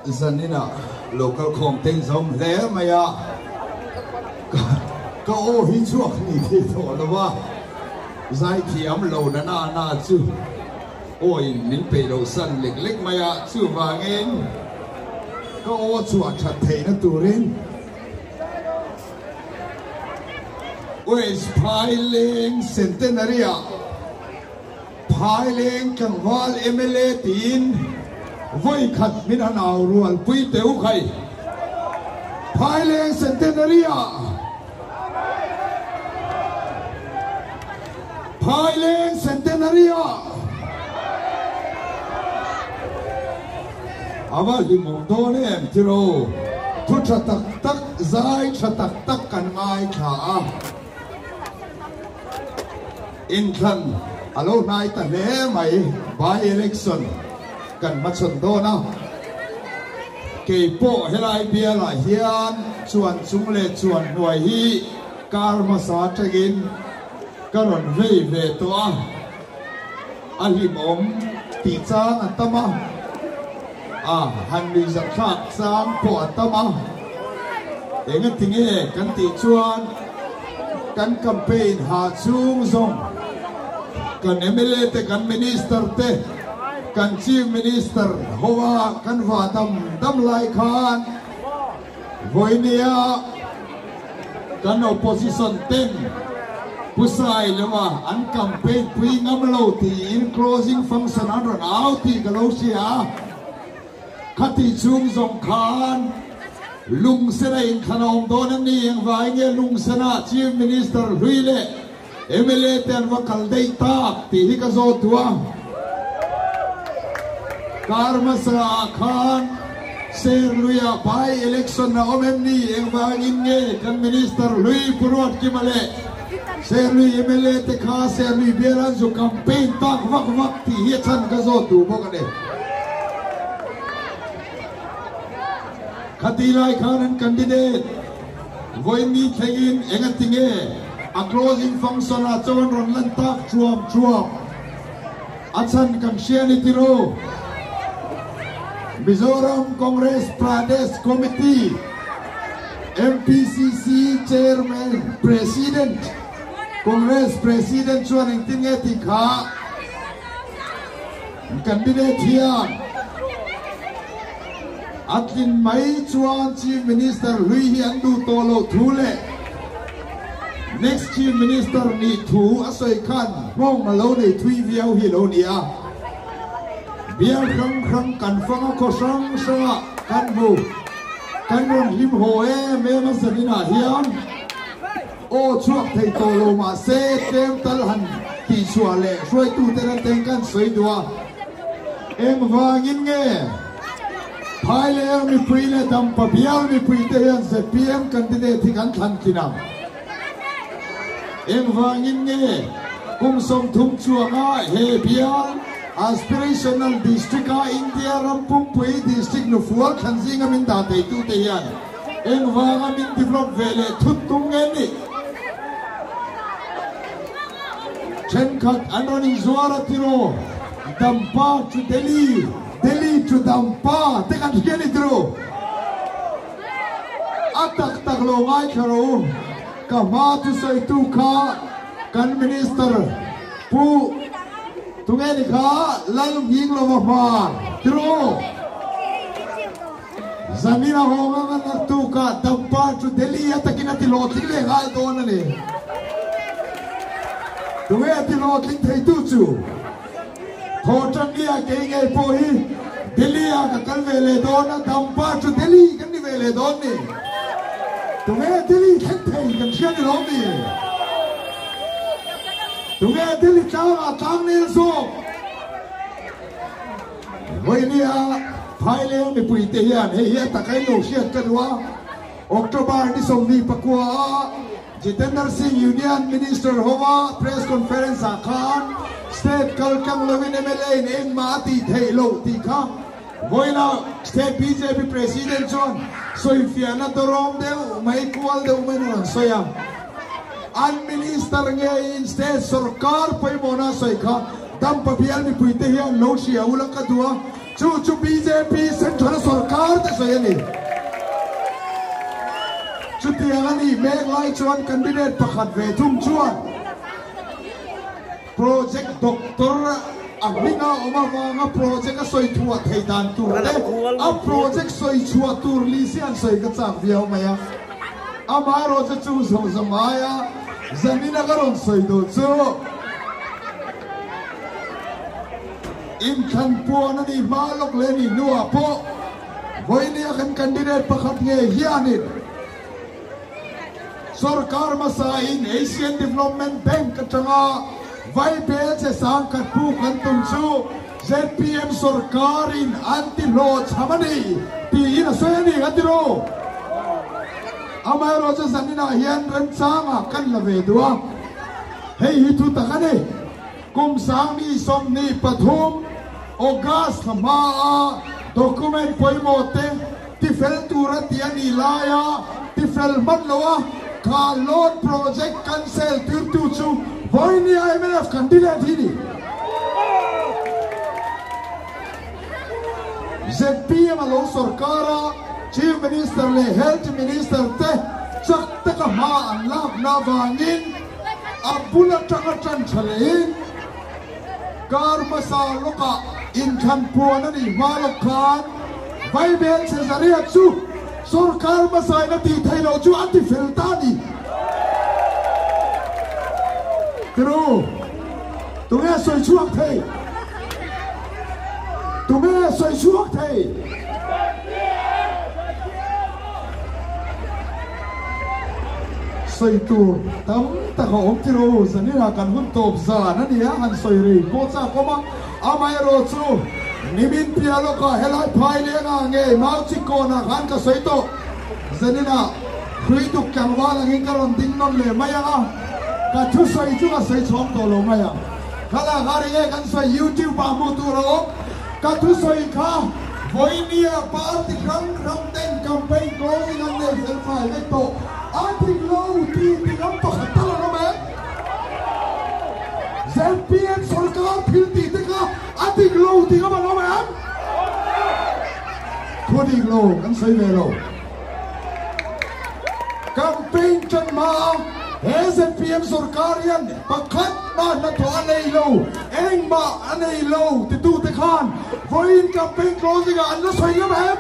Zaninah local khawm te in zawm hle mai a, ka aw hi chhuak ni thei tawh lo a, zaithiam lo na na na chu aw in min peih loh san lek lek mai a, chuvangin ka aw chhuah that theihna turin West Phaileng Centenary-ah Phaileng tlangval mla tiin vawi khat min han au rual pui teh u khai. Phaileng Centenary ah Phaileng Centenary ah A va hlimawm dawn em tiraw thu tha tak tak zai tha tak tak kan ngaithla a. Inthlan a lo hnai ta hle mai, by election kan hmachhawn dawn a, kei pawh helai bialah hian chuan chung leh chuan hnuai hi kar hmasa atangin ka rawn vei ve tawh a, a hlimawm tih chang a tam a, a han nuihzat thlak chang pawh a tam a, engatinge kan tih chuan. Kan campaign ha chhung zawng kan mla te, kan minister te, kan chief minister hoa kan va dam dam lai khan vawinia kan opposition ten Pu Sailova an campaign pui ngam lo tiin closing function an rawn au tih ka lo hria a. Khati chhung zawng khan Lungsena inthlan a awm dawn a ni. Engvai nge Lungsena Chief Minister hlui leh mla te an va kal daih tak tih hi ka zawt duh a. Kar hmasa ah khan Serluia by election a awm em ni? Engvangin nge kan Minister hlui Pu Ruatkima leh Serlui mla te kha Serlui bial an zu campaign tak vak vak tih hi a chhan ka zawt duh bawk a ni. Khati lai khan an candidate vawiin thlengin engati nge a closing function ah chuan rawn lan tak thuam thuam a chhan kan hria ni tiro. Mizoram Congress Pradesh Committee MPCC Chairman President Congress President chuan engtin nge tih kha Candidate hian a tlin mai chuan Chief Minister hlui hi an duh tawh loh thu leh next Chief Minister nih thu a sawi khan nghawng a lo nei thui viau hi lo ni a. Bial hrang hrang kan fang a khaw hrang hrangah kan hmu kan rawn hlim haw em em a zaninah hian Aw chhuak thei tawh lo mahse tlem tal han tihchhuah leh hruaitute ran teng kan sawi duh a, engvangin nge Phaileng mipui leh Dampa bial mipuite hian zpm candidate hi kan thlan thin ang? Engvangin nge kum 30 chuanga he bial aspirational district-a India ram pumpui district nufual thlan zinga min dah theitute hian Engvanga min develop ve leh thut tum nge nih? Thenkhat an rawn inzuar a tiraw? Dampa to Delhi, Delhi to Dampa te kan hria ni tiraw? A tak tak lo ngaithla rawh u, ka hma thusawitu kha kan Minister Pu tunge ni kha Lalnghing Lova hmar tiraw? Zanin a hawng anga naktukah Dampa chu Delhi a takin a ti hlawhtling leh nghal dawn a ni. Tunge a ti hlawhtling theitu chu? Thawhtannia kei ngei pawh hi Delhi ah ka kal ve leh dawn a, Dampa chu Delhi kan ni ve leh dawn ni. Tunge Delhi thleng thei kan hria ni lo mi? Tunge Delhi tlangah tlangnel zawk? Vawinia Phaileng mipuite hian hei hi a takain lo hriat ka duh a, October ni 29 a Jitendra Singh Union Minister hova press conference ah khan state kal tlang lovin mla in engmah a tih theih loh tih kha vawiina state bjp president chuan sawifiahna dawrawm deuh mai kual deuh maiin a rawn sawi a. An minister ngeiin state sorkar pawimawhna a sawi kha Dampa bial mipuite hian lo hria ula ka duh a, chu chu bjp central sorkar mai a ni. Chutiang a nih mek lai chuan candidate pakhat ve thung chuan Project Doctor a hminga awm avanga project a sawi thuah thei dan tur te, a project sawi chhuah tur list hi an sawi ka chak viau mai a. Amaherawhchu chu zawng zawng aia zanina ka rawn sawi duh chu inthlan puan a nih hma lawk leh nih hnuah pawh vawinia kan candidate pakhat nge hianin Sorkar hmasain Asian Development Bank atanga vaibel che sangkhat puk an tum chu zpm sorkarin an ti hlawhchham a ni tiin a sawi a ni kan ti ru. Amaherawhchu zaninah hian remchangah kan la ve duh a, hei hi thu tak a ni. Kum 2023 August thla hmaa document pawimawh te tifel tura ti a nih laia tifel hman lo a, kha loan project cancel tirtu chu vawinia mnf candidate hi ni. Zpm a lo sorkar a, Chief Minister leh Health Minister te chak taka hma an lakna avangin a bul atanga tan tha lehin Kar hmasa lawkah inthlan puan a nih hma lawk khan Vaibel Cesaria chu sorkar hmasain a tih theih loh chu a ti fel ta a ni. Tiru, tunge sawi chhuak thei? Tunge sawi chhuak thei? Sawi tur tam tak a awm ti ro, zaninah kan hun tawp zan a nia, han sawi rei pawh chak awm a, amaherawh chu nimin piah lawkah helai phai lengah ngei mau chik kawnah khan ka sawi tawh, zaninah hrui tuk tlangval angin ka rawn ding nawn leh mai ang a, ka thusawi chu ka sawi chhawng tawh lo mai ang, thlalak a ri nge kan sawi youtube ah hmuh tur a awm. Ka thusawi kha vawinia party hrang hrang ten campaign closing an nei fel fai vek tawh. A dik lo ti ti ram pakhat tal an awm em? Zpm sorkar thil tih te kha a dik lo ti ram an awm em? Thu dik lo kan sawi ve lo. Campaign tan hma a he zpm sorkar hian pakhat mah hnathawh a nei lo, engmah a nei lo titute khan vawiin campaign closing ah an la sawi ngam em?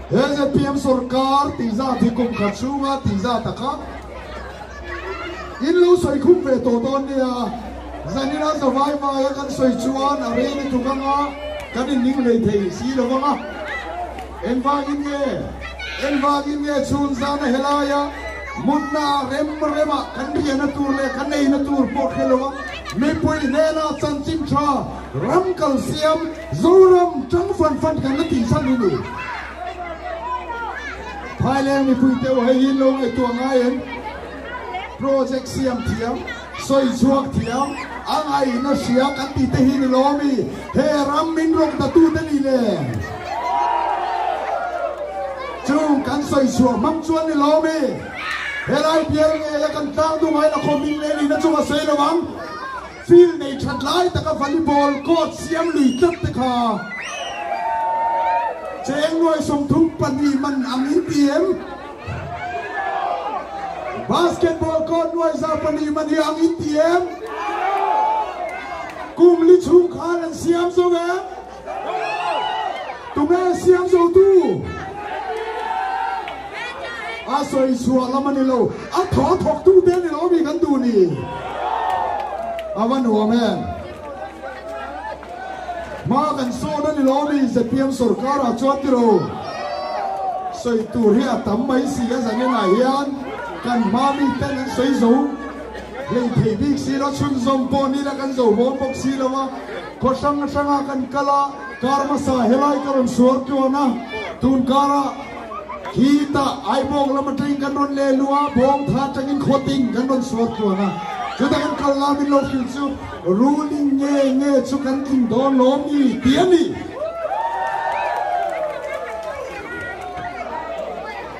He zpm sorkar tih zat hi kum khat chhunga tih zat a kha in lo sawi khum ve tawh dawn nia, zanina zavai vaia kan sawi chuan a rei lutuk anga kan inning hlei thei si lo vang a. Engvangin nge? Engvangin nge chhun zana helaia mutna ah rem rema kan riahna tur leh kan eina tur pawh hre lo a, mipui hnena chanchin tha ram kal siam Zoram tang fan fan kan la tih chhan hi ni? Phaileng mipui teuh hei hi lo ngaihtuah ngai em? Project siam thiam, sawi chhuak thiam, a ngaihna hria kan tih te hi ni lo ami? He ram min rawk datu te ni le? Chung kan sawi chhuah hmang chuan ni lo ami? Helai bial ngei a kan tlang dung ain a khaw min leh nihna chu ka sawi lo ang. Field nei that lai taka volleyball court siam lui tlat te kha cheng nuai 32 man ang in ti em? Basketball court nuai 200 man hi ang in ti em? Kum li chhung khan an siam zo em? Tunge siam zo tu? A sawi chhuah lam a ni lo, a thaw a thawk tu te a ni lo mi kan duh ni. A va nuam em? Hma kan sawn a ni lo mi zpm sorkar ah chuan tiro. Sawi tur hi a tam mai si a zanin ah hian kan hma mi ten an sawi zo hlei thei bik si lo, chhunzawm pawh ni la kan zo bawm bawk si lo a, khaw hrang hrang ah kan kal a, kar hmasa helai ka rawn suar tluan a, tun kar ah khitah Aibawk lam atangin kan rawn leh luh a, Bawngtha atangin Khawtin kan rawn suar tluan a, chutah kan kal la min lo hrilh chu ruling nge nge chu kan tling dawn lawm ni tih a ni.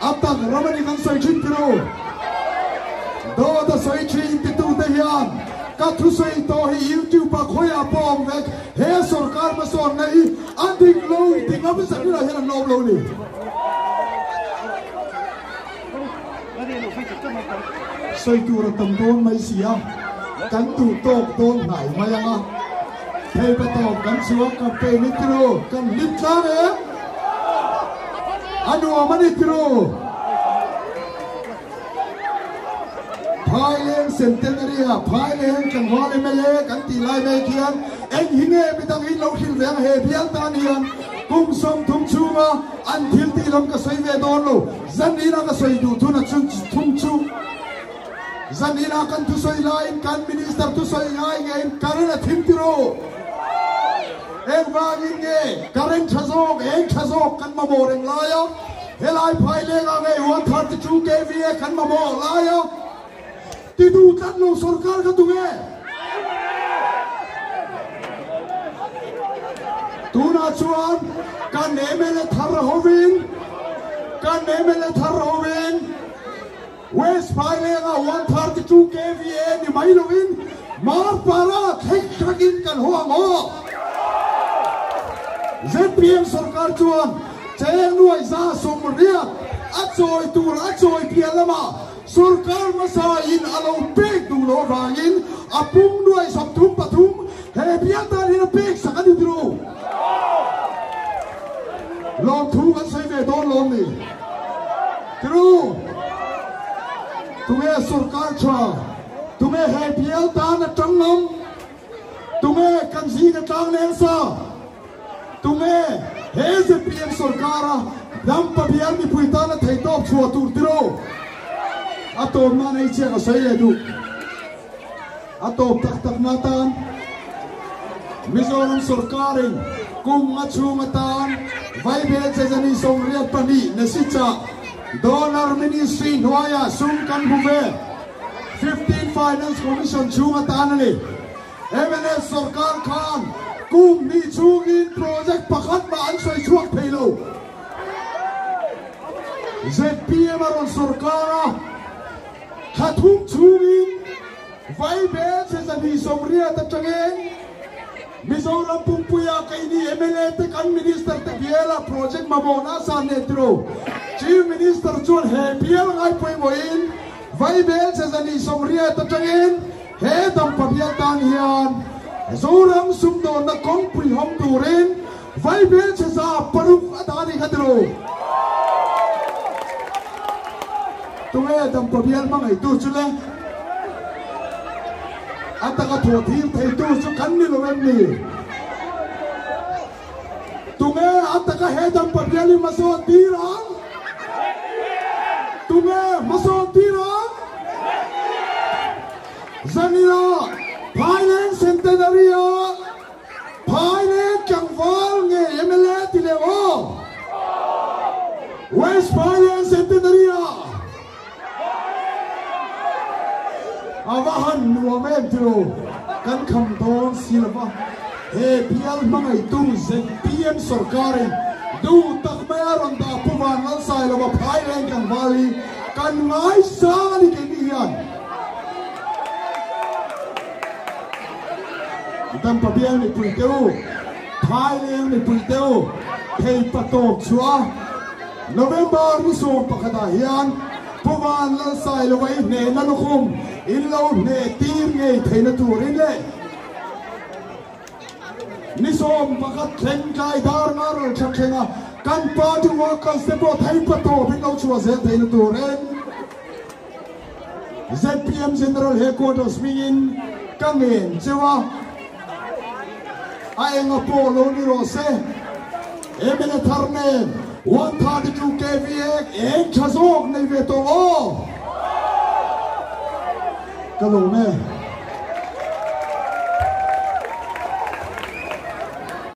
A tak ram a ni kan sawi thin tiro. Dawt a sawi thin titute hian ka thusawi tawh hi YouTube ah khawiah pawh awm vek. He sorkar hmasawnna hi a. dik lo ti ngam Zanina hian an la awm lo ni. Sawi tur a tam dawn mai si a, kan duh tawk dawn hnai mai ang a. Thei pa tawp kan chuang campaign i tiru, kan hlim tlang em? A nuam a ni tiru. Phaileng Centenary-a Phaileng tlangval mla kan tih lai mek hian eng hi nge midang hi lo hrilh ve ang he bial tan hian kum 30 chhunga an thil tih lam ka sawi ve dawn lo. Zanina ka sawi duh thuna chu thung chu Zanina kan thusawi laiin kan Minister thusawi ngai ngeiin current a thim ti ru. Engvangin nge current tha zawk eng tha zawk kan mamawh reng laia Helai phaileng ah ngei 132 kva kan mamawh lai a, ti duh tlat lo sorkar kha tunge? Tunah chuan kan mla thar hovin kan mla thar hovin West Phaileng ah 132 kva ni mai lovin Marpara thleng thlakin kan haw ang aw. Zpm sorkar chuan cheng nuai 180 a chawi tur a chawi piah lamah sorkar hmasa in a lo pek duh loh avangin a pum nuai 33 he bial tan hian a pek sak a ni tiro. Lawmthu kan sawi ve dawn lawm ni tiro. Tunge sorkar tha? Tunge he bial tan a tang ngam? Tunge kan zing a tlang leng sa? Tunge he zpm sorkara Dampa bial mipui tan a theihtawp chhuah tur tiro? A tawp nan ei chiah ka sawi leh duh. A tawp tak tak na tan Mizoram sorkarin kum nga chhung atan Vaibel Chezani 82 Nesicha Donor Ministry hnuaiah sum kan hmu ve. 15 Finance Commission chhung atan a ni. Mnf sorkar khan kum hnih chhungin project pakhat mah an sawi chhuak thei lo. Zpm a rawn sorkar a, thla thum chhungin Vaibel chhe 280 atangin Mizoram pumpuia keini mla te kan Minister te biala project mamawhna a san nen tiro. Chief Minister chuan he bial ngai pawimawhin Vaibel chhe 280 atangin he dampa bial tan hian Zoram sumdawnna kawngpui hawng turin Vaibel chhe 600 a dah a ni kha tiro. Tunge dampa bial hmangaihtu chu le? A taka thawh thir theitu chu kan ni lo em ni? Tunge a taka he dampa bial hi hmasawn tir ang? Tunge hmasawn tir ang? Zanina Phaileng Centenary-ah Phaileng tlangval nge mla ti leh aw? West Phaileng Centenary-ah A va han nuam em tiro, kan kham dawn si lo va, he bial hmangaihtu zpm sorkarin duh tak mai a rawn dah Pu Vanlalsailova Phaileng tlangval hi kan ngaisang a ni keini hian. Dampa bial mipui te u, Phaileng mipui te u, theipa tawp chhuah a. November ni 11 ah hian Pu Vanlalsailova i hnehna lukhum in lo hneh tir ngei theihna turin leh ni 11 thleng tlai dar nga rawn tha thleng a kan party workers te pawh theipa tawp in lo chhuah zel theihna turin zpm General Headquarters hmingin ka ngen cheu a, a enga pawh lo ni rawh se. Mla thar nen 132 kva eng tha zawk nei ve tawh aw. Ka lawm e.